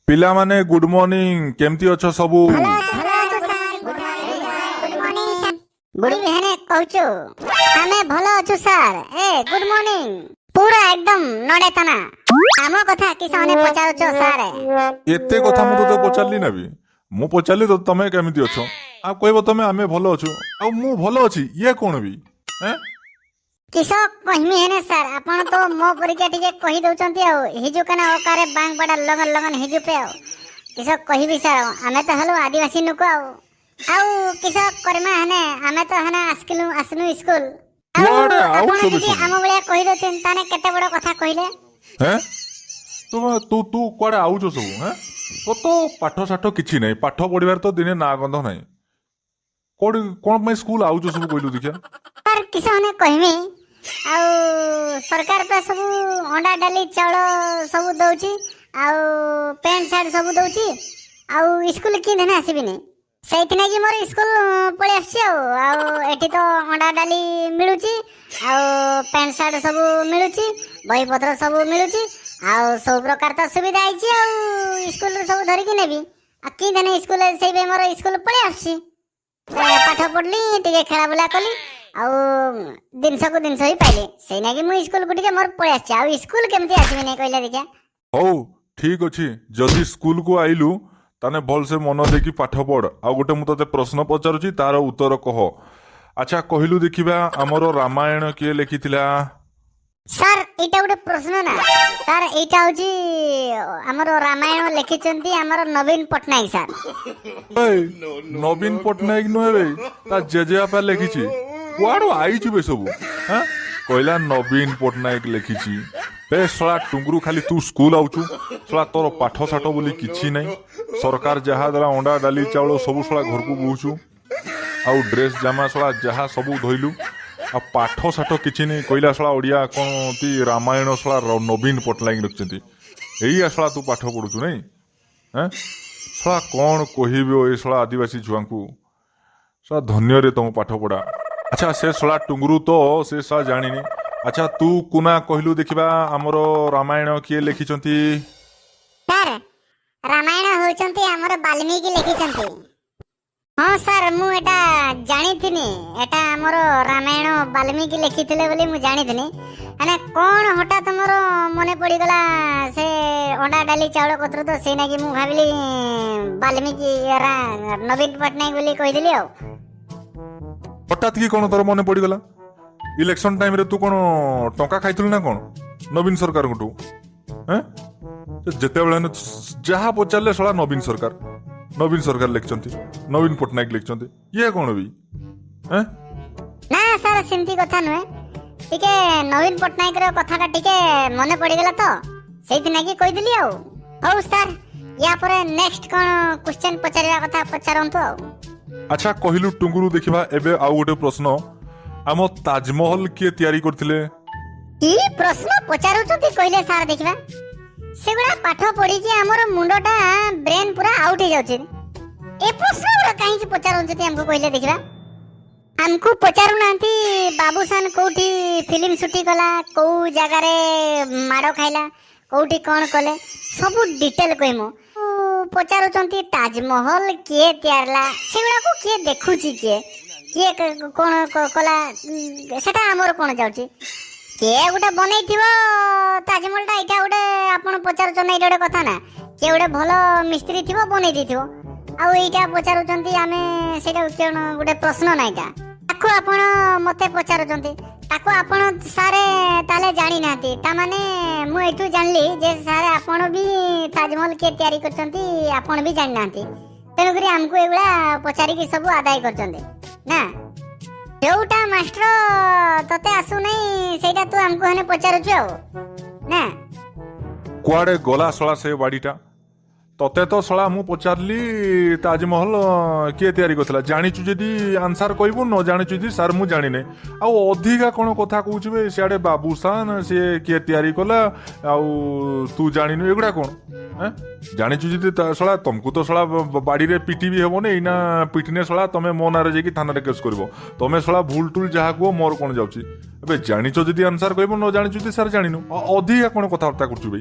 ପିଲାମାନେ, good morning. କେମିତି ଅଛ ସବୁ? ଭଲ ଅଛୁ ସାର୍। Good morning sir. ବୁଢୀ ହେନେ କହୁଛୁ, ଆମେ ଭଲ ଅଛୁ ସାର୍। ଏ ଗୁଡ୍ ମର୍ଣ୍ଣିଂ ପୁରା ଏକଦମ ନଡେ ତାନା। ଆମ କଥା କିସ ମାନେ ପଚାରୁଛ ସାର୍? ଏତେ କଥା ମୁଁ ତୋତେ ପଚାରିଲି ନା ବି? ମୁଁ ପଚାରିଲି ତ ତମେ କେମିତି ଅଛ, ଆଉ କହିବ ତମେ ଆମେ ଭଲ ଅଛୁ ଆଉ ମୁଁ ଭଲ ଅଛି। ଇଏ କଣ ବି ଏଁ? କିସ କହିମି ହେନେ ସାର୍, ଆପଣ ତ ମୋ ପରିକା ଟିକେ କହି ଦଉଛନ୍ତି ଆଉ ହିଜୁ କାନା ଓକାରେ ବାଙ୍ଗ ବାଡା ଲଗନ ଲଗନ ହିଜୁ ପେ। ଆଉ କିସ କହିବି ସାର୍, ଆମେ ତ ହେଲୁ ଆଦିବାସୀ ଲୋକ। ଆଉ ଆଉ କିସ କରମା ହେନେ, ଆମେ ତ ହେନେ ଆସିଲୁ ଆସିନୁ ସ୍କୁଲ ଆଉ କୁଆଡେ ଆପଣ ଆଉଛ ବି ଯଦି ସବୁ? ଆମ ଭଳିଆ କହି ଦଉଛନ୍ତି, ତାହେଲେ କେତେ ବଡ କଥା କହିଲେ। ହେଁ, ତୁ ତୁ କୁଆଡେ ଆଉଛ ସବୁ? ହେଁ, ତୋ ତ ପାଠ ସାଠ କିଛି ନାହିଁ, ପାଠ ପଢିବାରେ ତ ଦିନେ ନାଁ ଗନ୍ଧ ନାହିଁ। କୋଉଠି କଣ ପାଇଁ ସ୍କୁଲ ଆଉଛ ସବୁ, କହିଲୁ ଦେଖିଆ? ସାର୍, କିସ ମାନେ କହିମି ଆଉ, ସରକାର ତ ସବୁ ଅଣ୍ଡା, ଡାଲି, ଚାଉଳ ସବୁ ଦଉଛି ଆଉ ପ୍ୟାଣ୍ଟ ସାର୍ଟ ସବୁ ଦଉଛି, ଆଉ ସ୍କୁଲ କି ଦିନ ଆସିବିନି? ସେଇଥିଲାଗି ମୋର ସ୍କୁଲ ପଳେଇ ଆସୁଛି। ଆଉ ଆଉ ଏଠି ତ ଅଣ୍ଡା ଡାଲି ମିଳୁଛି ଆଉ ପ୍ୟାଣ୍ଟ ସାର୍ଟ ସବୁ ମିଳୁଛି, ବହିପତ୍ର ସବୁ ମିଳୁଛି ଆଉ ସବୁ ପ୍ରକାର ତ ସୁବିଧା ହେଇଛି। ଆଉ ସ୍କୁଲରୁ ସବୁ ଧରିକି ନେବି ଆଉ କି ଦିନ ସ୍କୁଲ? ସେଇପାଇଁ ମୋର ସ୍କୁଲ ପଳେଇ ଆସୁଛି। ପାଠ ପଢିଲି, ଟିକେ ଖେଳା ବୁଲା କଲି ଆଉ ଜିନିଷକୁ ଜିନିଷ ହିଁ ପାଇଲି। ସେଇ ନାଗି ମୁଁ ସ୍କୁଲକୁ ଟିକେ ମୋର ପଳେଇ ଆସିଛି। ଆଉ ସ୍କୁଲ କେମିତି ଆସିବି ନାଇଁ, କହିଲେ ଦେଖିଆ? ହଉ, ଠିକ ଅଛି। ଯଦି ସ୍କୁଲକୁ ଆଇଲୁ, ତାହେଲେ ଭଲସେ ମନ ଦେଇକି ପାଠ ପଢ। ଆଉ ଗୋଟେ ମୁଁ ତତେ ପ୍ରଶ୍ନ ପଚାରୁଛି, ତାର ଉତ୍ତର କହ। ଆଚ୍ଛା, କହିଲୁ ଦେଖିବା, ଆମର ରାମାୟଣ କିଏ ଲେଖିଥିଲା? ସାର୍, ଏଇଟା ଗୋଟେ ପ୍ରଶ୍ନ ନା ସାର୍? ଏଇଟା ହଉଛି ଆମର ରାମାୟଣ ଲେଖିଛନ୍ତି ଆମର ନବୀନ ପଟ୍ଟନାୟକ ସାର୍। ଏଇ, ନବୀନ ପଟ୍ଟନାୟକ ନୁହେଁ ବେ, ତା ଜେଜେବାପା ଲେଖିଛି। କୁଆଡୁ ଆଇଛୁ ବେ ସବୁ? ହାଁ, କହିଲା ନବୀନ ପଟ୍ଟନାୟକ ଲେଖିଛି। ବେ ଶଳା ଟୁଙ୍ଗୁରୁ, ଖାଲି ତୁ ସ୍କୁଲ ଆଉଛୁ। ଶଳା, ତୋର ପାଠ ସାଠ ବୋଲି କିଛି ନାହିଁ। ସରକାର ଯାହା ଦେଲା ଅଣ୍ଡା, ଡାଲି, ଚାଉଳ ସବୁ ଶଳା ଘରକୁ ବୋହୁଛୁ ଆଉ ଡ୍ରେସ ଜାମା ଶଳା ଯାହା ସବୁ ଧୋଇଲୁ, ଆଉ ପାଠ ସାଠ କିଛି ନାହିଁ। କହିଲା ଶଳା ଓଡ଼ିଆ କଣ ତି ରାମାୟଣ ଶଳା ନବୀନ ପଟ୍ଟନାୟକ ଲେଖିଛନ୍ତି। ଏଇଆ ଶଳା ତୁ ପାଠ ପଢୁଛୁ ନାଇଁ? ହେଁ ଶଳା, କଣ କହିବି ଏ ଶଳା ଆଦିବାସୀ ଛୁଆଙ୍କୁ? ଶଳା, ଧନ୍ୟରେ ତମ ପାଠ ପଢା। ଆଚ୍ଛା, ସେ ଶଳା ଟୁଙ୍ଗୁରୁ ତ ସେ ଶଳା ଜାଣିନି। ଆଚ୍ଛା, ତୁ କୁନା କହିଲୁ ଦେଖିବା, ଆମର ରାମାୟଣ କିଏ ଲେଖିଛନ୍ତି? ସାର୍, ରାମାୟଣ ହଉଛନ୍ତି ଆମର ବାଲ୍ମୀକି ଲେଖିଛନ୍ତି। ହଁ ସାର୍, ମୁଁ ଏଟା ଜାଣିଥିନି। ଏଟା ଆମର ରାମାୟଣ ବାଲ୍ମୀକି ଲେଖିଥିଲେ ବୋଲି ମୁଁ ଜାଣିଥିନି। ମାନେ କଣ ହଠାତ୍ ମୋର ମନେ ପଡ଼ିଗଲା ସେ ଅଣ୍ଡା, ଡାଲି, ଚାଉଳ କତରୁ ତ ସେଇ ନାଗି ମୁଁ ଭାବିଲି ବାଲ୍ମୀକି ନବୀନ ପଟ୍ଟନାୟକ ବୋଲି କହିଦେଲି ଆଉ। ହଠାତ୍ କି କଣ ତୋର ମନେ ପଡିଗଲା? ଇଲେକ୍ସନ ଟାଇମରେ ତୁ କଣ ଟଙ୍କା ଖାଇଥିଲୁ ନା କଣ ନବୀନ ସରକାରଙ୍କଠୁ? ହେଁ, ଯେତେବେଳେ ଯାହା ପଚାରିଲେ ଶଳା ନବୀନ ସରକାର, ନବୀନ ସରକାର ଲେଖିଛନ୍ତି, ନବୀନ ପଟ୍ଟନାୟକ ଲେଖିଛନ୍ତି। ଇଏ କଣ ବି ହେଁ? ନା ସାର୍, ସେମିତି କଥା ନୁହେଁ। ଟିକେ ନବୀନ ପଟ୍ଟନାୟକର କଥାଟା ଟିକେ ମନେ ପଡ଼ିଗଲା ତ ସେଇଥିନାଗି କହିଦେଲି ଆଉ। ହଉ ସାର୍, ୟା ପରେ ନେକ୍ସଟ କଣ କ୍ୱେଶ୍ଚନ ପଚାରିବା କଥା ପଚାରନ୍ତୁ ଆଉ। ଆଚ୍ଛା, କହିଲୁ ଟୁଙ୍ଗୁରୁ ଦେଖିବା, ଏବେ ଆଉ ଗୋଟେ ପ୍ରଶ୍ନ। ଆମ ତାଜମହଲ କିଏ ତିଆରି କରିଥିଲେ? କି ପ୍ରଶ୍ନ ପଚାରୁଛନ୍ତି କହିଲେ ସାର୍ ଦେଖିବା? ସେଗୁଡ଼ା ପାଠ ପଢିକି ଆମର ମୁଣ୍ଡଟା ବ୍ରେନ୍ ପୁରା ଆଉଟ୍ ହେଇଯାଉଛି। ଏ ପ୍ରଶ୍ନ ଗୁଡ଼ା କାହିଁକି ପଚାରୁଛନ୍ତି ଆମକୁ, କହିଲେ ଦେଖିବା? ଆମକୁ ପଚାରୁନାହାନ୍ତି ବାବୁସାନ କୋଉଠି ଫିଲ୍ମ ସୁଟିଂ କଲା, କୋଉ ଜାଗାରେ ମାଡ଼ ଖାଇଲା, କୋଉଠି କଣ କଲେ, ସବୁ ଡିଟେଲ କହିମୁ। ପଚାରୁଛନ୍ତି ତାଜମହଲ କିଏ ତିଆରିଲା। ସେଗୁଡ଼ାକୁ କିଏ ଦେଖୁଛି? କିଏ କିଏ କଣ କଲା, ସେଟା ଆମର କଣ ଯାଉଛି? କିଏ ଗୋଟେ ବନେଇଥିବ ତାଜମହଲଟା। ଏଇଟା ଗୋଟେ ଆପଣ ପଚାରୁଛନ୍ତି, ଏଇଟା ଗୋଟେ କଥା ନା? କିଏ ଗୋଟେ ଭଲ ମିସ୍ତ୍ରୀ ଥିବ, ବନେଇ ଦେଇଥିବ। ଆଉ ଏଇଟା ପଚାରୁଛନ୍ତି ଆମେ, ସେଇଟା କଣ ଗୋଟେ ପ୍ରଶ୍ନ ନା ଏଇଟା? ତାକୁ ଆପଣ ମତେ ପଚାରୁଛନ୍ତି, ତାକୁ ଆପଣ ସାର୍ ତାହେଲେ ଜାଣିନାହାନ୍ତି। ତାମାନେ ମୁଁ ଏଇଠୁ ଜାଣିଲି ଯେ ସାର୍, ଆପଣ ବି ତାଜମହଲ କିଏ ତିଆରି କରିଛନ୍ତି ଆପଣ ବି ଜାଣିନାହାନ୍ତି। ତେଣୁକରି ଆମକୁ ଏଗୁଡ଼ା ପଚାରିକି ସବୁ ଆଦାୟ କରୁଛନ୍ତି ନା? ଯୋଉଟା ମାଷ୍ଟର ତତେ ଆସୁନାହିଁ, ସେଇଟା ତୁ ଆମକୁ ହେନେ ପଚାରୁଛୁ ଆଉ ନା? କୁଆଡେ ଗଲା ଶଳା ସେ ବାଡ଼ିଟା? ତତେ ତ ଶଳା ମୁଁ ପଚାରିଲି ତାଜମହଲ କିଏ ତିଆରି କରିଥିଲା, ଜାଣିଛୁ ଯଦି ଆନ୍ସର କହିବୁ, ନ ଜାଣିଛୁ ଯଦି ସାର୍ ମୁଁ ଜାଣିନି। ଆଉ ଅଧିକା କଣ କଥା କହୁଛୁ ବେ? ସିଆଡ଼େ ବାବୁସାନ ସିଏ କିଏ ତିଆରି କଲା ଆଉ ତୁ ଜାଣିନୁ, ଏଗୁଡ଼ା କଣ ଏଁ? ଜାଣିଛୁ ଯଦି ଶଳା ତମକୁ ତ ଶଳା ବାଡ଼ିରେ ପିଟି ବି ହେବନି ଏଇନା। ପିଟିନେ ଶଳା ତମେ ମୋ ନାଁରେ ଯାଇକି ଥାନାରେ କେସ୍ କରିବ। ତମେ ଶଳା ଭୁଲ ଟୁଲ ଯାହା କୁହ, ମୋର କଣ ଯାଉଛି? ଏବେ ଜାଣିଛ ଯଦି ଆନ୍ସର କହିବ, ନ ଜାଣିଛୁ ଯଦି ସାର୍ ଜାଣିନୁ। ଅଧିକା କଣ କଥାବାର୍ତ୍ତା କରୁଛୁ ବେ?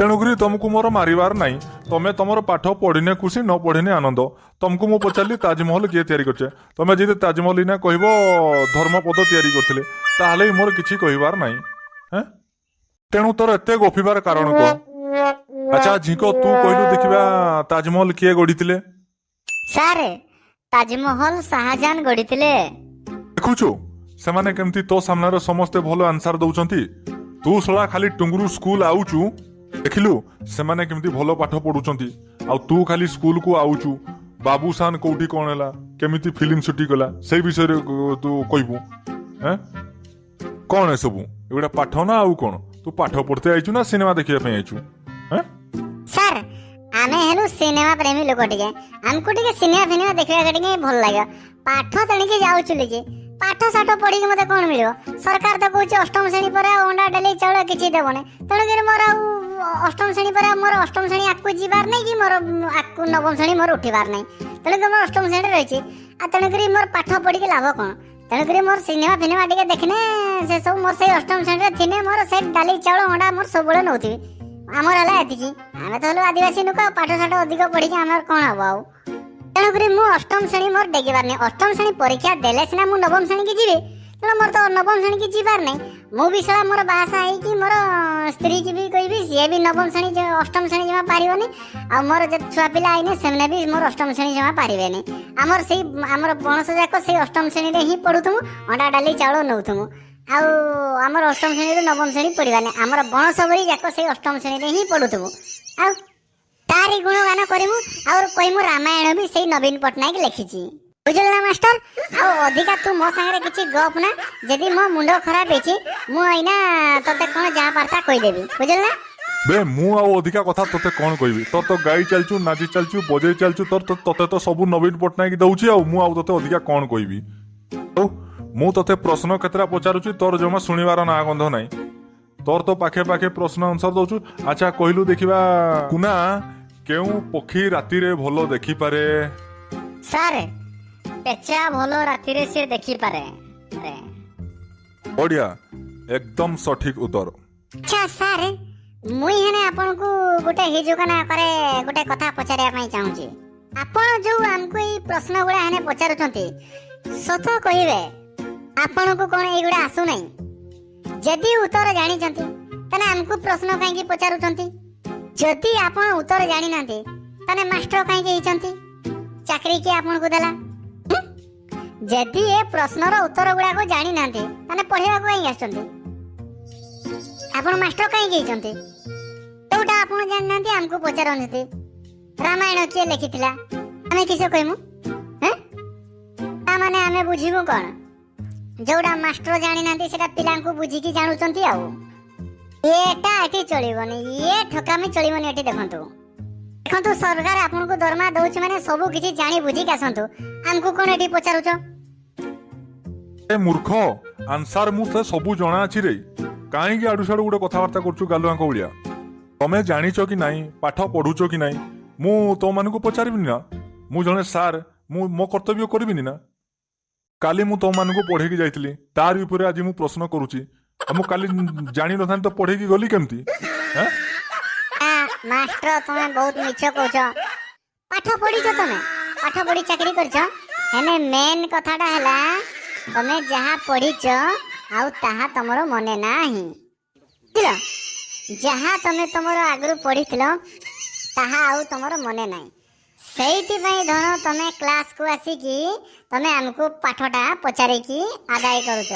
ତେଣୁକରି ତମକୁ ମୋର ମାରିବାର ନାହିଁ। ତମେ ତମର ପାଠ ପଢିନେ ଖୁସି, ନ ପଢିନେ ଆନନ୍ଦ। ତମକୁ ମୁଁ ପଚାରିଲି ତାଜମହଲ କିଏ ତିଆରି କରିଛେ, ତମେ ଯଦି ତାଜମହଲ ଏଇନା କହିବ ଧର୍ମପଦ ତିଆରି କରିଥିଲେ, ତାହେଲେ ମୋର କିଛି କହିବାର ନାହିଁ। ହେଁ, ତେଣୁ ତୋର ଏତେ ଗପିବାର କାରଣ କଣ? ଆଚ୍ଛା ଝିଙ୍କ, ତୁ କହିଲୁ ଦେଖିବା ତାଜମହଲ କିଏ ଗଢିଥିଲେ? ସାର୍, ତାଜମହଲ ଶାହଜାହାନ ଗଢିଥିଲେ। ଦେଖୁଛୁ ସେମାନେ କେମିତି ତୋ ସାମ୍ନାରେ ସମସ୍ତେ ଭଲ ଆନ୍ସର ଦଉଛନ୍ତି। ତୁ ଶଳା ଖାଲି ଟୁଙ୍ଗୁରୁ ସ୍କୁଲ ଆଉଛୁ, ଦେଖିଲୁ ସେମାନେ କେମିତି ଭଲ ପାଠ ପଢୁଛନ୍ତି, ଆଉ ତୁ ଖାଲି ସ୍କୁଲକୁ ଆଉଛୁ, ବାବୁସାନ କୋଉଠି କଣ ହେଲା, କେମିତି ଫିଲ୍ମ ସୁଟିଂ କଲା, ସେଇ ବିଷୟରେ ତୁ କହିବୁ। ହେଁ, କଣ ଏସବୁ? ଏଗୁଡ଼ା ପାଠ ନା ଆଉ କଣ? ତୁ ପାଠ ପଢତେ ଆଇଛୁ ନା ସିନେମା ଦେଖିବା ପାଇଁ ଆଇଛୁ? ହେଁ? ସାର୍, ଆମେ ହେଲୁ ସିନେମା ପ୍ରେମୀ ଲୋକ, ଟିକେ ଆମକୁ ଟିକେ ସିନେମା ଫିନେମା ଦେଖିବାକୁ ଟିକେ ଭଲ ଲାଗିବ। ପାଠ ତେଣିକି ଯାଉଛୁ କି ପାଠ ସାଠ ପଢିକି ମତେ କଣ ମିଳିବ? ସରକାର ତ କହୁଛି ଅଷ୍ଟମ ଶ୍ରେଣୀ ପରେ ଆଉ ଅଣ୍ଡା, ଡାଲି, ଚାଉଳ କିଛି ଦେବନି। ତେଣୁକରି ମୋର ଆଉ ଅଷ୍ଟମ ଶ୍ରେଣୀ ପରେ ଆଉ ମୋର ଅଷ୍ଟମ ଶ୍ରେଣୀ ଆଗକୁ ଯିବାର ନାହିଁ କି ମୋର ଆଗକୁ ନବମ ଶ୍ରେଣୀ ମୋର ଉଠିବାର ନାହିଁ। ତେଣୁକରି ମୋର ଅଷ୍ଟମ ଶ୍ରେଣୀରେ ରହିଛି। ଆଉ ତେଣୁକରି ମୋର ପାଠ ପଢିକି ଲାଭ କଣ? ତେଣୁକରି ମୋର ସିନେମା ଫିନେମା ଟିକେ ଦେଖିନେ ସେ ସବୁ ମୋର ସେଇ ଅଷ୍ଟମ ଶ୍ରେଣୀରେ ଥିନେ ମୋର ସେ ଡାଲି, ଚାଉଳ, ଅଣ୍ଡା ମୋର ସବୁବେଳେ ନଉଥିବି। ଆମର ହେଲା ଏତିକି। ଆମେ ତ ହେଲୁ ଆଦିବାସୀ ଲୋକ, ଆଉ ପାଠ ସାଠ ଅଧିକ ପଢିକି ଆମର କଣ ହବ ଆଉ? ତେଣୁକରି ମୁଁ ଅଷ୍ଟମ ଶ୍ରେଣୀ ମୋର ଡେଗିବାର ନାହିଁ। ଅଷ୍ଟମ ଶ୍ରେଣୀ ପରୀକ୍ଷା ଦେଲେ ସିନା ମୁଁ ନବମ ଶ୍ରେଣୀକି ଯିବି। ତେଣୁ ମୋର ତ ନବମ ଶ୍ରେଣୀକି ଯିବାର ନାହିଁ। ମୁଁ ବି ଶଳା ମୋର ବାହାସାହା ହେଇକି ମୋର ସ୍ତ୍ରୀକି ବି କହିବି, ସିଏ ବି ନବମ ଶ୍ରେଣୀ ଅଷ୍ଟମ ଶ୍ରେଣୀ ଜମା ପାରିବନି। ଆଉ ମୋର ଯେତେ ଛୁଆ ପିଲା ଆଇନେ ସେମାନେ ବି ମୋର ଅଷ୍ଟମ ଶ୍ରେଣୀ ଜମା ପାରିବେନି। ଆମର ସେଇ ଆମର ବଣସ ଯାକ ସେଇ ଅଷ୍ଟମ ଶ୍ରେଣୀରେ ହିଁ ପଢୁଥିମୁ, ଅଣ୍ଡା, ଡାଲି, ଚାଉଳ ନଉଥିମୁ। ଆଉ ଆମର ଅଷ୍ଟମ ଶ୍ରେଣୀରୁ ନବମ ଶ୍ରେଣୀ ପଢିବାନି। ଆମର ବଣସ ଭରି ଯାକ ସେଇ ଅଷ୍ଟମ ଶ୍ରେଣୀରେ ହିଁ ପଢୁଥିବୁ ଆଉ ତାରି ଗୁଣଗାନ କରିମୁ, ଆଉ କହିମୁ ରାମାୟଣ ବି ସେଇ ନବୀନ ପଟ୍ଟନାୟକ ଲେଖିଛି। ବୁଝିଲୁ ନା ମାଷ୍ଟର? ଆଉ ଅଧିକା ତୁ ମୋ ସାଙ୍ଗରେ କିଛି ଗପ ନା। ଯଦି ମୋ ମୁଣ୍ଡ ଖରାପ ହେଇଛି, ମୁଁ ଏଇନା ତତେ କଣ ଯାହା ପାରତା କହିଦେବି, ବୁଝିଲୁ ନା? ବେ, ମୁଁ ଆଉ ଅଧିକା କଥା ତତେ କଣ କହିବି? ତୋର ତ ଗାଇ ଚାଲିଛୁ, ନାଚି ଚାଲିଛୁ, ବଜେଇ ଚାଲିଛୁ, ତୋର ତତେ ତ ସବୁ ନବୀନ ପଟ୍ଟନାୟକ ଦଉଛି। ଆଉ ମୁଁ ଆଉ ତତେ ଅଧିକା କଣ କହିବି? ହଉ, ମୁଁ ତତେ ପ୍ରଶ୍ନ କେତେଟା ପଚାରୁଛି, ତୋର ଜମା ଶୁଣିବାର ନାଁ ଗନ୍ଧ ନାହିଁ। ତୋର ତ ପାଖେ ପାଖେ ପ୍ରଶ୍ନ ଆନ୍ସର ଦଉଛୁ। ଆଚ୍ଛା କହିଲୁ ଦେଖିବା କୁନା, କେଉଁ ପକ୍ଷୀ ରାତିରେ ଭଲ ଦେଖିପାରେ? ସାର୍, ପେଚା ଭଲ ରାତିରେ ସିଏ ଦେଖିପାରେ। ବଢିଆ, ଏକଦମ ସଠିକ ଉତ୍ତର। ଆଚ୍ଛା ସାର୍, ମୁଇଁ ହେନେ ଆପଣଙ୍କୁ ଗୋଟେ ହିଜୁକାନା କରେ ଗୋଟେ କଥା ପଚାରିବା ପାଇଁ ଚାହୁଁଛି। ଆପଣ ଯୋଉ ଆମକୁ ଏଇ ପ୍ରଶ୍ନ ଗୁଡ଼ା ହେନେ ପଚାରୁଛନ୍ତି, ସତ କହିବେ, ଆପଣଙ୍କୁ କଣ ଏଇଗୁଡ଼ା ଆସୁନାହିଁ? ଯଦି ଉତ୍ତର ଜାଣିଛନ୍ତି, ତାହେଲେ ଆମକୁ ପ୍ରଶ୍ନ କାହିଁକି ପଚାରୁଛନ୍ତି? ଯଦି ଆପଣ ଉତ୍ତର ଜାଣିନାହାନ୍ତି, ତାହେଲେ ମାଷ୍ଟର କାହିଁକି ହେଇଛନ୍ତି? ଚାକିରି କିଏ ଆପଣଙ୍କୁ ଦେଲା? ହୁଁ? ଯଦି ଏ ପ୍ରଶ୍ନର ଉତ୍ତର ଗୁଡାକ ଜାଣିନାହାନ୍ତି, ତାହେଲେ ପଢିବାକୁ କାହିଁକି ଆସିଛନ୍ତି? ଆପଣ ମାଷ୍ଟର କାହିଁକି ହେଇଛନ୍ତି? ଯୋଉଟା ଆପଣ ଜାଣିନାହାନ୍ତି ଆମକୁ ପଚାରୁଛନ୍ତି। ରାମାୟଣ କିଏ ଲେଖିଥିଲା, ଆମେ କିସ କହିମୁ? ହେଁ? ତା ମାନେ ଆମେ ବୁଝିବୁ କଣ? ଯୋଉଟା ମାଷ୍ଟର ଜାଣିନାହାନ୍ତି ସେଟା ପିଲାଙ୍କୁ ବୁଝିକି ଜାଣୁଛନ୍ତି। ଆଉ ଏଟା ଏଠି ଚଳିବନି, ଇଏ ଠକାମି ଚଳିବନି ଏଠି। ଦେଖନ୍ତୁ ଦେଖନ୍ତୁ, ସରକାର ଆପଣଙ୍କୁ ଦରମା ଦଉଛି ମାନେ ସବୁ କିଛି ଜାଣି ବୁଝିକି ଆସନ୍ତୁ। ଆମକୁ କଣ ଏଠି ପଚାରୁଛ? ଏ ମୂର୍ଖ, ଆନ୍ସାର ମୁଁ ସେ ସବୁ ଜଣା ଅଛି ରେ। କାହିଁକି ଆଡୁ ସାଡୁ ଗୋଟେ କଥାବାର୍ତ୍ତା କରୁଛୁ ଗାଲୁଆଙ୍କ ଭଳିଆ? ତମେ ଜାଣିଛ କି ନାହିଁ, ପାଠ ପଢୁଛ କି ନାହିଁ, ମୁଁ ତମମାନଙ୍କୁ ପଚାରିବିନି ନା? ମୁଁ ଜଣେ ସାର୍, ମୁଁ ମୋ କର୍ତ୍ତବ୍ୟ କରିବିନି ନା? କାଲି ମୁଁ ତମମାନଙ୍କୁ ପଢେଇକି ଯାଇଥିଲି, ତାରି ଉପରେ ଆଜି ମୁଁ ପ୍ରଶ୍ନ କରୁଛି। ଆଉ ମୁଁ କାଲି ଜାଣିନଥାନ୍ତି ତ ପଢେଇକି ଗଲି କେମିତି? ହେଁ? ମାଷ୍ଟର, ତମେ ବହୁତ ମିଛ କହୁଛ। ପାଠ ପଢିଛ ତମେ, ପାଠ ପଢି ଚାକିରି କରିଛ। ହେଲେ ମେନ୍ କଥାଟା ହେଲା ତମେ ଯାହା ପଢିଛ ଆଉ ତାହା ତମର ମନେ ନାହିଁ, ବୁଝିଲ? ଯାହା ତମେ ତମର ଆଗରୁ ପଢିଥିଲ ତାହା ଆଉ ତମର ମନେ ନାହିଁ। ସେଇଥିପାଇଁ ଧନ ତମେ କ୍ଲାସକୁ ଆସିକି ତମେ ଆମକୁ ପାଠଟା ପଚାରିକି ଆଦାୟ କରୁଛ,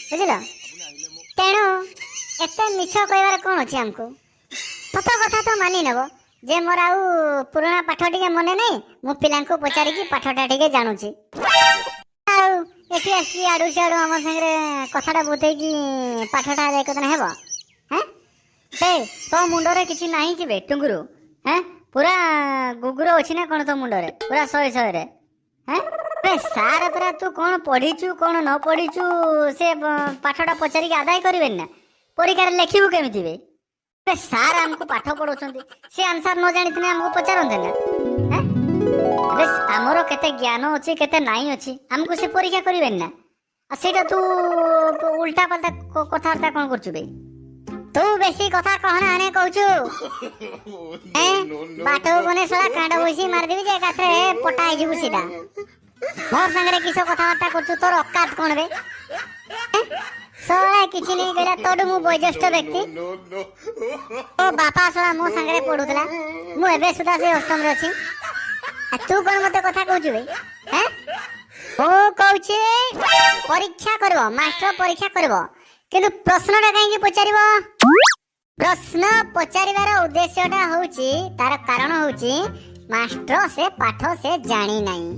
ବୁଝିଲ? ତେଣୁ ଏତେ ମିଛ କହିବାର କ'ଣ ଅଛି? ଆମକୁ ସତ କଥା ତ ମାନି ନେବ ଯେ ମୋର ଆଉ ପୁରୁଣା ପାଠ ଟିକେ ମନେ ନାହିଁ, ମୁଁ ପିଲାଙ୍କୁ ପଚାରିକି ପାଠଟା ଟିକେ ଜାଣୁଛି। ଆଉ ଏଠି ଆସିକି ଆଡୁ ସିଆଡୁ ଆମ ସାଙ୍ଗରେ କଥାଟା ବୁଝେଇକି ପାଠଟା ଆଦାୟ କରିଦେଲେ ହେବ? ହେଁ, ବେ, ତୋ ମୁଣ୍ଡରେ କିଛି ନାହିଁ କି ବେ ଟୁଙ୍ଗୁରୁ? ହେଁ, ପୁରା ଗୁଗୁର ଅଛି ନା କଣ ତୋ ମୁଣ୍ଡରେ? ପୁରା ଶହେ ଶହେରେ। ହେଁ ବେ, ସାର୍ ପରା ତୁ କଣ ପଢିଛୁ କଣ ନ ପଢିଛୁ ସେ ପାଠଟା ପଚାରିକି ଆଦାୟ କରିବେନି ନା, ପରୀକ୍ଷାରେ ଲେଖିବୁ କେମିତି ବେ? ବେ, ସାର୍ ଆମକୁ ପାଠ ପଢଉଛନ୍ତି, ସେ ଆନ୍ସର ନ ଜାଣିଥିଲେ ଆମକୁ ପଚାରନ୍ତେ ନା? ହେଁ? ଆବେ, ଆମର କେତେ ଜ୍ଞାନ ଅଛି କେତେ ନାଇଁ ଅଛି ଆମକୁ ସେ ପରୀକ୍ଷା କରିବେନି ନା? ଆଉ ସେଇଟା ତୁ ଉଲ୍ଟା ପାଲ୍ଟା କଥାବାର୍ତ୍ତା କଣ କରୁଛୁ ବେ? ତୁ ବେଶୀ କଥା କହନା ଆନେ କହୁଛୁ। ଏଁ, ବାଟକୁ ଗନେ ଶଳା କାଣ୍ଡ ବସି ମାରିଦେବି ଯେ ଏକାଥରେ ପଟା ହେଇଯିବୁ ସିଧା। ମୋର ସାଙ୍ଗରେ କିସ କଥାବାର୍ତ୍ତା କରୁଛୁ? ତୋର ଅକାତ କଣ ବେ? ଏଁ? ଶଳା କିଛି ନେଇ କହିଲା, ତୋଠୁ ମୁଁ ବୟୋଜ୍ୟେଷ୍ଠ ବ୍ୟକ୍ତି। ତୋ ବାପା ଶଳା ମୋ ସାଙ୍ଗରେ ପଢୁଥିଲା। ମୁଁ ଏବେ ସୁଦ୍ଧା ସେ ଅଷ୍ଟମରେ ଅଛି। ଆଉ ତୁ କଣ ମତେ କଥା କହୁଛୁ ବେ? ହେଁ, ମୁଁ କହୁଛି ପରୀକ୍ଷା କରିବ ମାଷ୍ଟର, ପରୀକ୍ଷା କରିବ, କିନ୍ତୁ ପ୍ରଶ୍ନଟା କାହିଁକି ପଚାରିବ? ପ୍ରଶ୍ନ ପଚାରିବାର ଉଦ୍ଦେଶ୍ୟଟା ହଉଛି, ତାର କାରଣ ହଉଛି, ମାଷ୍ଟର ସେ ପାଠ ସେ ଜାଣି ନାହିଁ।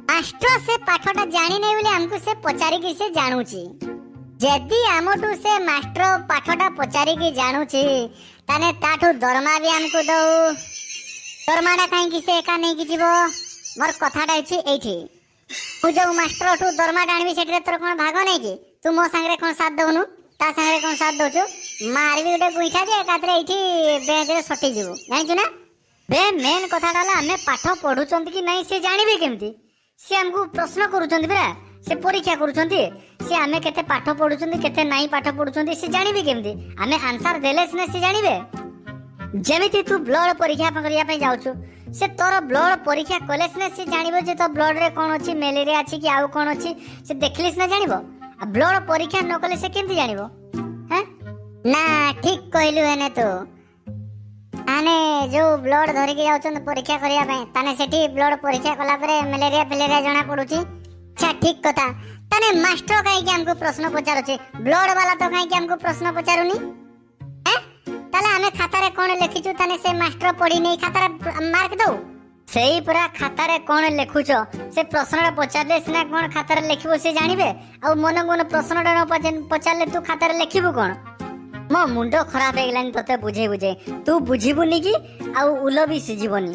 ମାଷ୍ଟର ସେ ପାଠଟା ଜାଣି ନାହିଁ ବୋଲି ଆମକୁ ସେ ପଚାରିକି ସେ ଜାଣୁଛି। ଯଦି ଆମଠୁ ସେ ମାଷ୍ଟର ପାଠଟା ପଚାରିକି ଜାଣୁଛି, ତାହେଲେ ତାଠୁ ଦରମା ବି ଆମକୁ ଦଉ। ଦରମାଟା କାହିଁକି ସେ ଏକା ନେଇକି ଯିବ? ମୋର କଥାଟା ଅଛି ଏଇଠି। ମୁଁ ଯୋଉ ମାଷ୍ଟରଠୁ ଦରମାଟା ଆଣିବି, ସେଠିରେ ତୋର କଣ ଭାଗ ନାହିଁ କି? ତୁ ମୋ ସାଙ୍ଗରେ କଣ ସାଥ ଦଉନୁ, ତା ସାଙ୍ଗରେ କଣ ସାଥ ଦଉଛୁ? ମାରିବି ଗୋଟେ ଗୁଇଠା ଯେ ଏକାଥରେ ଏଇଠି ବେଞ୍ଚରେ ସଟିଯିବୁ, ଜାଣିଛୁ ନା ବେ? ମେନ୍ କଥାଟା ହେଲା, ଆମେ ପାଠ ପଢୁଛନ୍ତି କି ନାହିଁ ସେ ଜାଣିବେ କେମିତି? ସେ ଆମକୁ ପ୍ରଶ୍ନ କରୁଛନ୍ତି ପରା, ସେ ପରୀକ୍ଷା କରୁଛନ୍ତି। ସେ ଆମେ କେତେ ପାଠ ପଢୁଛନ୍ତି, କେତେ ନାହିଁ ପାଠ ପଢୁଛନ୍ତି, ସେ ଜାଣିବେ କେମିତି? ଆମେ ଆନ୍ସର ଦେଲେ ସିନା ସେ ଜାଣିବେ। ଯେମିତି ତୁ ବ୍ଲଡ ପରୀକ୍ଷା କରିବା ପାଇଁ ଯାଉଛୁ, ସେ ତୋର ବ୍ଲଡ ପରୀକ୍ଷା କଲେ ସିନା ସେ ଜାଣିବ ଯେ ତୋ ବ୍ଲଡରେ କଣ ଅଛି, ମ୍ୟାଲେରିଆ ଅଛି କି ଆଉ କଣ ଅଛି। ସେ ଦେଖିଲେ ସିନା ଜାଣିବ। ଆଉ ବ୍ଲଡ ପରୀକ୍ଷା ନ କଲେ ସେ କେମିତି ଜାଣିବ? ହେଁ, ନା ଠିକ କହିଲୁ। ହେନେ ତୁ ତାହେଲେ ଯୋଉ ବ୍ଲଡ ଧରିକି ଯାଉଛନ୍ତି ପରୀକ୍ଷା କରିବା ପାଇଁ, ତାହେଲେ ସେଠି ବ୍ଲଡ ପରୀକ୍ଷା କଲା ପରେ ମ୍ୟାଲେରିଆ ଫେଲେରିଆ ଜଣା ପଡୁଛି। ଆଚ୍ଛା, ଠିକ କଥା। ତାହେଲେ ମାଷ୍ଟର କାହିଁକି ଆମକୁ ପ୍ରଶ୍ନ ପଚାରୁଛି? ବ୍ଲଡ ବାଲା ତ କାହିଁକି ଆମକୁ ପ୍ରଶ୍ନ ପଚାରୁନି? ଏଁ? ତାହେଲେ ଆମେ ଖାତାରେ କଣ ଲେଖିଛୁ, ତାହେଲେ ସେ ମାଷ୍ଟର ପଢି ନେଇ ଖାତାରେ ମାର୍କ ଦଉ। ସେଇ ପରା, ଖାତାରେ କଣ ଲେଖୁଛ ସେ ପ୍ରଶ୍ନଟା ପଚାରିଲେ ସିନା କଣ ଖାତାରେ ଲେଖିବ ସେ ଜାଣିବେ। ଆଉ ମନକୁ ମନ ପ୍ରଶ୍ନଟା ନ ପଚାରିଲେ ତୁ ଖାତାରେ ଲେଖିବୁ କଣ? ମୋ ମୁଣ୍ଡ ଖରାପ ହେଇଗଲାଣି ତତେ ବୁଝେଇ ବୁଝେଇ। ତୁ ବୁଝିବୁନି କି ଆଉ ଉଲ ବି ସିଝିବନି।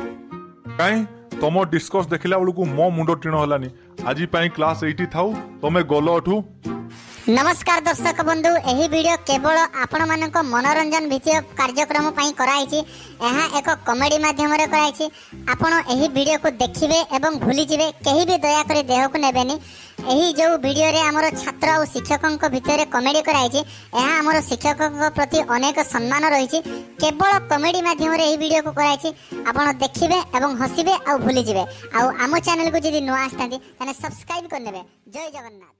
କାଇଁ, ତମ ଡିସ୍କସ୍ ଦେଖିଲା ବେଳକୁ ମୋ ମୁଣ୍ଡ ଟିଣ ହେଲାନି। ଆଜି ପାଇଁ କ୍ଲାସ ଏଇଠି ଥାଉ, ତମେ ଗଲ ଏଠୁ। ନମସ୍କାର ଦର୍ଶକ ବନ୍ଧୁ, ଏହି ଭିଡ଼ିଓ କେବଳ ଆପଣମାନଙ୍କ ମନୋରଞ୍ଜନ ଭିତ୍ତିକ କାର୍ଯ୍ୟକ୍ରମ ପାଇଁ କରାହେଇଛି। ଏହା ଏକ କମେଡି ମାଧ୍ୟମରେ କରାହେଇଛି। ଆପଣ ଏହି ଭିଡ଼ିଓକୁ ଦେଖିବେ ଏବଂ ଭୁଲିଯିବେ। କେହି ବି ଦୟାକରି ଦେହକୁ ନେବେନି। ଏହି ଯେଉଁ ଭିଡ଼ିଓରେ ଆମର ଛାତ୍ର ଆଉ ଶିକ୍ଷକଙ୍କ ଭିତରେ କମେଡି କରାହେଇଛି, ଏହା ଆମର ଶିକ୍ଷକଙ୍କ ପ୍ରତି ଅନେକ ସମ୍ମାନ ରହିଛି। କେବଳ କମେଡି ମାଧ୍ୟମରେ ଏହି ଭିଡ଼ିଓକୁ କରାହେଇଛି। ଆପଣ ଦେଖିବେ ଏବଂ ହସିବେ ଆଉ ଭୁଲିଯିବେ। ଆଉ ଆମ ଚ୍ୟାନେଲକୁ ଯଦି ନୂଆ ଆସିଥାନ୍ତି, ତାହେଲେ ସବସ୍କ୍ରାଇବ୍ କରିନେବେ। ଜୟ ଜଗନ୍ନାଥ।